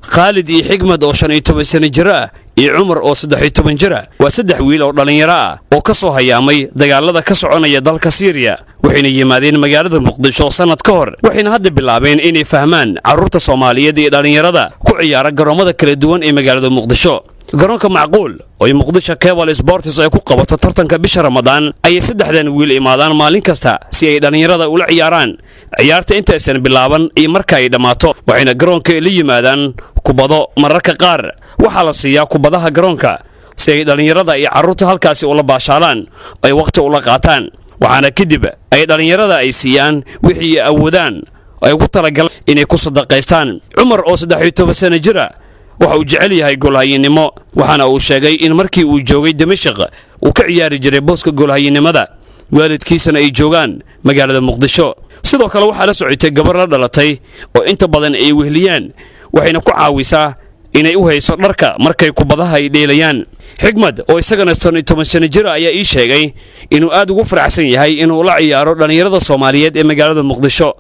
Khaalid iyo Xigmad oo 15 sano jir ah iyo Cumar oo 13 jir ah waa saddex wiil oo dhallinyaro ah oo ka soo hayaamay dagaalada ka soconaya dalka Siiriya, waxayna yimaadeen magaalada Muqdisho sannad ka hor, waxayna hadda bilaabeen inay fahmaan carruurta Soomaaliyeed iyo dhallinyarada ku ciyaara garoomada kala duwan ee magaalada Muqdisho. Garoonka Macquul oo ay Muqdisho Cable Sports ay ku qabato tartanka bisha Ramadaan ayay saddexdan wiil imaadaan maalin kasta si ay dhallinyarada ula ciyaaraan ciyaarta intaysan bilaaban iyo marka ay dhammaato. Waxayna garoonka la yimaadaan kubado. Mararka qaar waxaa la siiyaa kubadaha garoonka si ay dhallinyarada iyo carruurta halkaasi ula baashaalaan, ay wakhti ula qaataan, waxaana kadib ay dhallinyarada ay siiyaan wixii awoodaan ay ugu talagalaan inay ku sadaqaystaan. Cumar oo 13 sano jira waxa uu jecel yahay goolhayinnimo, waxaana uu sheegay in markii uu joogay Dimashaq uu ka ciyaari jiray booska goolhayinnimada, waalidkiisana ay joogaan magaalada Muqdisho. Sidoo kale waxaa la socotay gabar la dhalatay oo inta badan ay wehliyaan, waxayna ku caawisaa inay u hayso dharka markay kubadaha ay dheelayaan. Xigmad oo isagana 15 sano jira ayaa ii sheegay inuu aad ugu faraxsan yahay inuu la ciyaaro dhallinyarada Soomaaliyeed ee magaalada Muqdisho,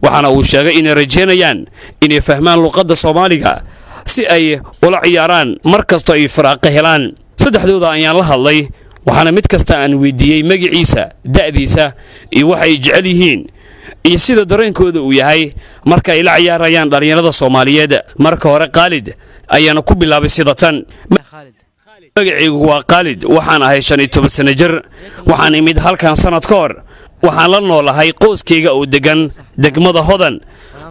waxaana uu sheegay inay rajaynayaan inay fahmaan luqadda Soomaaliga si ay ula ciyaaraan mar kastoo ay firaaqo helaan. Saddexdooda ayaan la hadlay, waxaana mid kasta aan weydiiyey magaciisa, da'diisa iyo waxa ay jecel yihiin iyo sida dareenkooda uu yahay marka ay la ciyaarayaan dhallinyarada Soomaaliyeed. Marka hore Khaalid ayaana ku bilaabay sida tan: "Magacaygu waa Khaalid, waxaan ahay 15 sano jir. Waxaan imid halkan sannad ka hor. Waxaan la noolahay qoyskayga oo deggan degmada Hodan,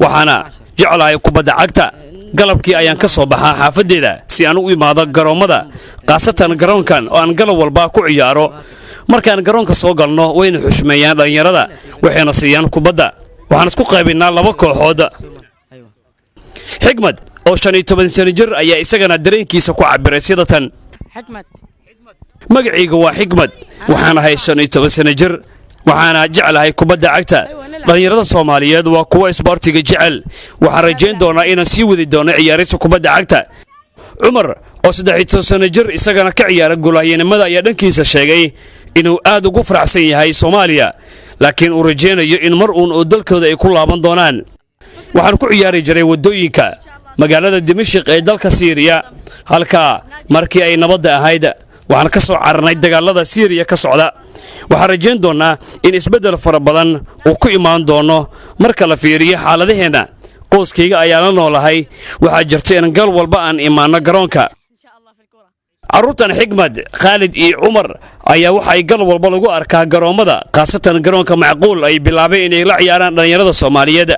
waxaana jeclahay kubadda cagta. Galabkii ayaan ka soo baxaa xaafaddeeda si aan u imaado garoommada, khaasatan garoonkan oo aan galab walba ku ciyaaro. Markaan garoonka soo galno wayna xushmeeyaan dhallinyarada, waxayna siiyaan kubadda. Waxaan isku qaybinnaa laba kooxood." Xigmad oo 15 sano jir ayaa isagana dareenkiisa ku cabiray sida tan: "Magacayga waa Xigmad, waxaan ahay 15 sano jir, waxaana jeclahay kubadda cagta. Dhallinyarada Soomaaliyeed waa kuwa isboortiga jecel. Waxaan rajayn doonaa inaan sii wadi doono ciyaarista kubadda cagta." Cumar oo 13 sano jir, isagana ka ciyaara goolhayanimada, ayaa dhankiisa sheegay inuu aad ugu faraxsan yahay Soomaaliya, laakiin uu rajaynayo in mar uun oo dalkooda ay ku laaban doonaan. "Waxaan ku ciyaari jiray waddooyinka magaalada Dimashiq ee dalka Siiriya, halkaa markii ay nabadda ahayd. Waxaan ka soo cararnay dagaalada Siiriya ka socda. Waxaan rajayn doonnaa in isbeddel fara badan uu ku imaan doono marka la fiiriyo xaaladaheenna. Qoyskayga ayaa la noolahay. Waxaa jirta in gal walba aan imaanno garoonka." Carruurtan Xigmad, Khaalid iyo Cumar ayaa waxay gal walba lagu arkaa garoommada, khaasatan garoonka Macquul ay bilaabeen inay la ciyaaraan dhallinyarada Soomaaliyeed.